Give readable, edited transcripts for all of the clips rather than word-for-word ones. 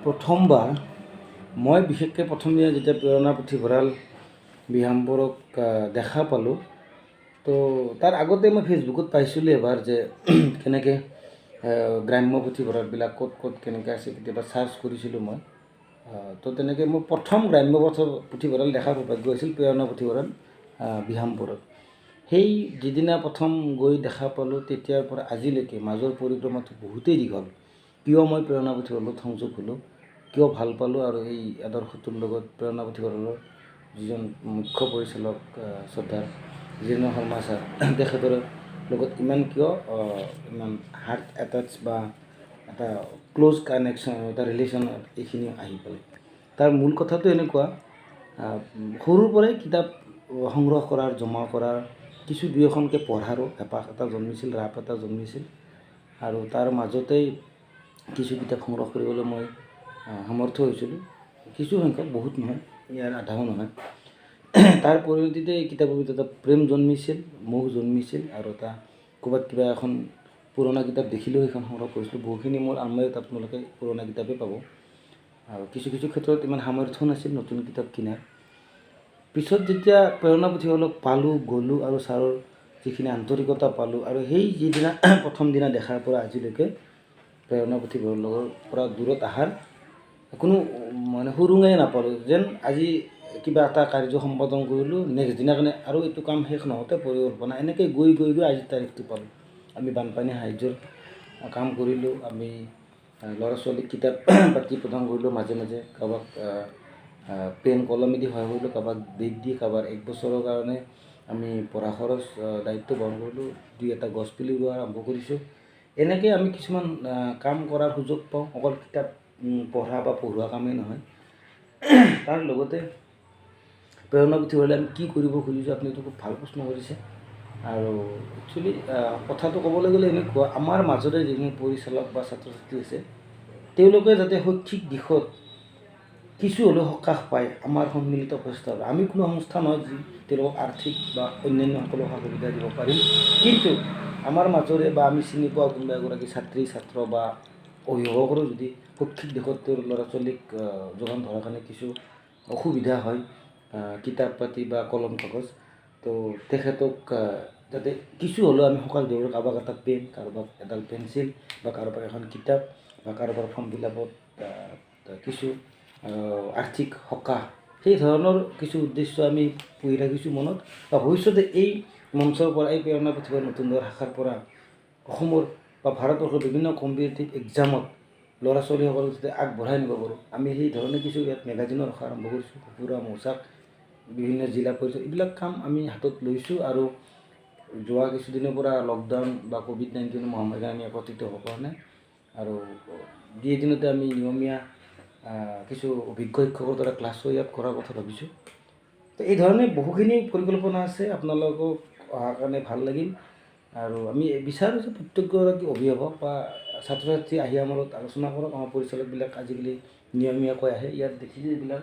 প্ৰথমবাৰ মই বিশেষকৈ প্ৰথম দিনা যেতিয়া প্ৰেৰণা পুথিভঁৰাল বিহামপুৰক দেখা পালোঁ, তো তাৰ আগতে মই ফেচবুকত পাইছিলোঁ এবাৰ যে কেনেকৈ গ্ৰাম্য পুথিভঁৰালবিলাক ক'ত ক'ত কেনেকৈ আছে, কেতিয়াবা চাৰ্চ কৰিছিলোঁ মই। তো তেনেকৈ মোৰ প্ৰথম গ্ৰাম্য পুথিভঁৰাল দেখাৰ সৌভাগ্য হৈছিল প্ৰেৰণা পুথিভঁৰাল বিহামপুৰত। সেই যিদিনা প্ৰথম গৈ দেখা পালোঁ, তেতিয়াৰ পৰা আজিলৈকে মাজৰ পৰিক্ৰমাটো বহুতেই দীঘল। কিয় মই প্ৰেৰণা পুথিভঁৰালত সংযোগ হ'লোঁ, কিয় ভাল পালোঁ আৰু এই আদৰ্শটোৰ লগত প্ৰেৰণা পুথিভঁৰালৰ যিজন মুখ্য পৰিচালক শ্ৰদ্ধাৰ জীৰ্ণ শৰ্মা ছাৰ, তেখেতৰ লগত ইমান কিয় ইমান হাৰ্ট এটাচ বা এটা ক্ল'জ কানেকশ্যন, এটা ৰিলেশ্যন এইখিনি আহি পালে, তাৰ মূল কথাটো এনেকুৱা। সৰুৰ পৰাই কিতাপ সংগ্ৰহ কৰাৰ, জমা কৰাৰ, কিছু দুই এখনকৈ পঢ়াৰো হেঁপাহ এটা জন্মিছিল, ৰাপ এটা জন্মিছিল আৰু তাৰ মাজতেই কিছু কিতাপ সংগ্ৰহ কৰিবলৈ মই সামৰ্থ হৈছিলোঁ, কিছু সংখ্যক, বহুত নহয়, ইয়াৰ আধাও নহয়। তাৰ পৰিণতিতে কিতাপৰ ভিতৰত এটা প্ৰেম জন্মিছিল, মোহ জন্মিছিল আৰু এটা ক'ৰবাত কিবা এখন পুৰণা কিতাপ দেখিলেও সেইখন সংগ্ৰহ কৰিছিলোঁ। বহুখিনি মোৰ আলমাৰীত আপোনালোকে পুৰণা কিতাপেই পাব আৰু কিছু কিছু ক্ষেত্ৰত ইমান সামৰ্থ্য নাছিল নতুন কিতাপ কিনাৰ। পিছত যেতিয়া প্ৰেৰণা পুথিভঁৰালক পালোঁ, গ'লোঁ আৰু ছাৰৰ যিখিনি আন্তৰিকতা পালোঁ আৰু সেই যিদিনা প্ৰথম দিনা দেখাৰ পৰা আজিলৈকে প্ৰেৰণা পুথিভঁৰালৰ পৰা দূৰত অহাৰ কোনো মানে সুৰুঙাই নাপালোঁ। যেন আজি কিবা এটা কাৰ্য সম্পাদন কৰিলোঁ, নেক্সট দিনা কাৰণে আৰু এইটো কাম শেষ নহওঁতে পৰিকল্পনা, এনেকৈ গৈ গৈ গৈ আজিৰ তাৰিখটো পালোঁ। আমি বানপানী সাহাৰ্যৰ কাম কৰিলোঁ, আমি ল'ৰা ছোৱালীক কিতাপ পাতি প্ৰদান কৰিলোঁ, মাজে মাজে কাৰোবাক পেন কলমেদি সহায় কৰিলোঁ, কাৰোবাক বেগ দি, কাৰোবাৰ এক বছৰৰ কাৰণে আমি পঢ়া খৰচ দায়িত্ব বহন কৰিলোঁ, দুই এটা গছ পুলি ৰোৱা আৰম্ভ কৰিছোঁ। এনেকৈ আমি কিছুমান কাম কৰাৰ সুযোগ পাওঁ। অকল কিতাপ পঢ়া বা পঢ়োৱা কামেই নহয়, তাৰ লগতে প্ৰেৰণা পুথিভঁৰালে আমি কি কৰিব খুজিছোঁ, আপুনি এইটো খুব ভাল প্ৰশ্ন কৰিছে। আৰু একচুৱেলি কথাটো ক'বলৈ গ'লে এনেকুৱা, আমাৰ মাজতে যিখিনি পৰিচালক বা ছাত্ৰ ছাত্ৰী আছে, তেওঁলোকে যাতে শৈক্ষিক দিশত কিছু হ'লেও সকাহ পায় আমাৰ সন্মিলিত প্ৰচেষ্টা। আমি কোনো সংস্থা নহয় যি তেওঁলোকক আৰ্থিক বা অন্যান্য সকলো সা সুবিধা দিব পাৰিম, কিন্তু আমাৰ মাজৰে বা আমি চিনি পোৱা কোনোবা এগৰাকী ছাত্ৰী ছাত্ৰ বা অভিভাৱকৰো যদি শৈক্ষিক দিশত তেওঁৰ ল'ৰা ছোৱালীক যোগান ধৰাৰ কাৰণে কিছু অসুবিধা হয়, কিতাপ পাতি বা কলম কাগজ, তো তেখেতক যাতে কিছু হ'লেও আমি সকাহ দিব পাৰোঁ। কাৰোবাক এটা পেন, কাৰোবাক এডাল পেঞ্চিল বা কাৰোবাক এখন কিতাপ বা কাৰোবাৰ ফৰ্ম ফিল আপত কিছু আৰ্থিক সকাহ, সেই ধৰণৰ কিছু উদ্দেশ্য আমি পুহি ৰাখিছোঁ মনত। বা ভৱিষ্যতে এই মঞ্চৰ পৰা, এই প্ৰেৰণা পুথিভঁৰাল নতুন দুৱাৰ শাখাৰ পৰা অসমৰ বা ভাৰতবৰ্ষৰ বিভিন্ন কম্পিটিটিভ এক্সামত ল'ৰা ছোৱালীসকলক যাতে আগবঢ়াই নিব পাৰোঁ, আমি সেই ধৰণে কিছু ইয়াত মেগাজিনো ৰখা আৰম্ভ কৰিছোঁ। সঁফুৰা, মৌচাক, বিভিন্ন জিলা পৰিষদ, এইবিলাক কাম আমি হাতত লৈছোঁ। আৰু যোৱা কিছুদিনৰ পৰা লকডাউন বা ক'ভিড-19 মহামাৰীৰ কাৰণে আমি একত্ৰিত হ'ব পৰা নাই আৰু দুই এদিনতে আমি নিয়মীয়া কিছু অভিজ্ঞ শিক্ষকৰ দ্বাৰা ক্লাছো ইয়াত কৰাৰ কথা ভাবিছোঁ। তো এই ধৰণে বহুখিনি পৰিকল্পনা আছে। আপোনালোকক অহাৰ কাৰণে ভাল লাগিল আৰু আমি বিচাৰোঁ যে প্ৰত্যেকগৰাকী অভিভাৱক বা ছাত্ৰ ছাত্ৰী আহি আমাৰ লগত আলোচনা কৰক। আমাৰ পৰিচালকবিলাক আজিকালি নিয়মীয়াকৈ আহে, ইয়াত দেখিছে এইবিলাক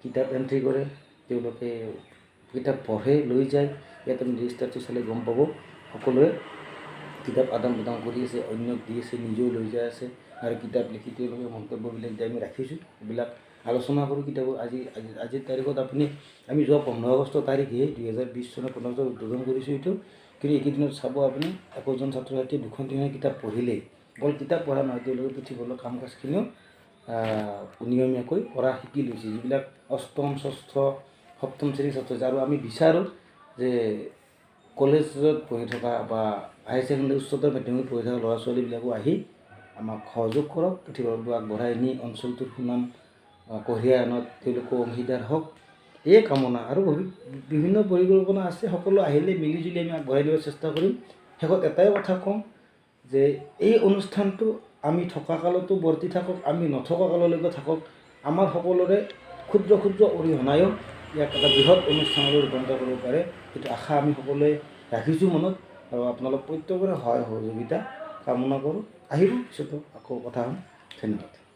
কিতাপ এণ্ট্ৰি কৰে, তেওঁলোকে কিতাপ পঢ়ে, লৈ যায়। ইয়াত আমি ৰেজিষ্টাৰটো চালে গম পাব, সকলোৱে কিতাপ আদান প্ৰদান কৰি আছে, অন্যক দি আছে, নিজেও লৈ যাই আছে আৰু কিতাপ লিখি তেওঁলোকে মন্তব্যবিলাক দিয়ে, আমি ৰাখিছোঁ, এইবিলাক আলোচনা কৰোঁ কিতাপৰ। আজি আজি আজিৰ তাৰিখত আপুনি আমি যোৱা 15 আগষ্ট তাৰিখে, 2020 চনৰ 15 আগষ্ট উদ্বোধন কৰিছোঁ এইটো। কিন্তু এইকেইদিনত চাব আপুনি, একোজন ছাত্ৰ ছাত্ৰীয়ে দুখন তিনিখন কিতাপ পঢ়িলেই, অকল কিতাপ পঢ়া নহয়, তেওঁলোকে পুথিভঁৰালৰ কাম কাজখিনিও নিয়মীয়াকৈ কৰা শিকি লৈছে, যিবিলাক অষ্টম, ষষ্ঠ, সপ্তম শ্ৰেণীৰ ছাত্ৰ ছাত্ৰী। আৰু আমি বিচাৰোঁ যে কলেজত পঢ়ি থকা বা হায়াৰ ছেকেণ্ডেৰী, উচ্চতৰ মাধ্যমিকত পঢ়ি থকা ল'ৰা ছোৱালীবিলাকো আহি আমাক সহযোগ কৰক, পুথিভঁৰালটো আগবঢ়াই নি অঞ্চলটোৰ সুনাম কঢ়িয়াই অনাত তেওঁলোকো অংশীদাৰ হওক, এই কামনা। আৰু বিভিন্ন পৰিকল্পনা আছে, সকলো আহিলে মিলি জুলি আমি আগবঢ়াই নিব চেষ্টা কৰিম। শেষত এটাই কথা কওঁ যে এই অনুষ্ঠানটো আমি থকা কালতো বৰ্তি থাকক, আমি নথকা কাললৈকে থাকক, আমাৰ সকলোৰে ক্ষুদ্ৰ ক্ষুদ্ৰ অৰিহণায়ো ইয়াক এটা বৃহৎ অনুষ্ঠানলৈ ৰূপান্তৰ কৰিব পাৰে, সেইটো আশা আমি সকলোৱে ৰাখিছোঁ মনত আৰু আপোনালোক প্ৰত্যেকৰে সহায় সহযোগিতা কামনা কৰোঁ। আহিব, পিছতো আকৌ কথা হ'ম। ধন্যবাদ।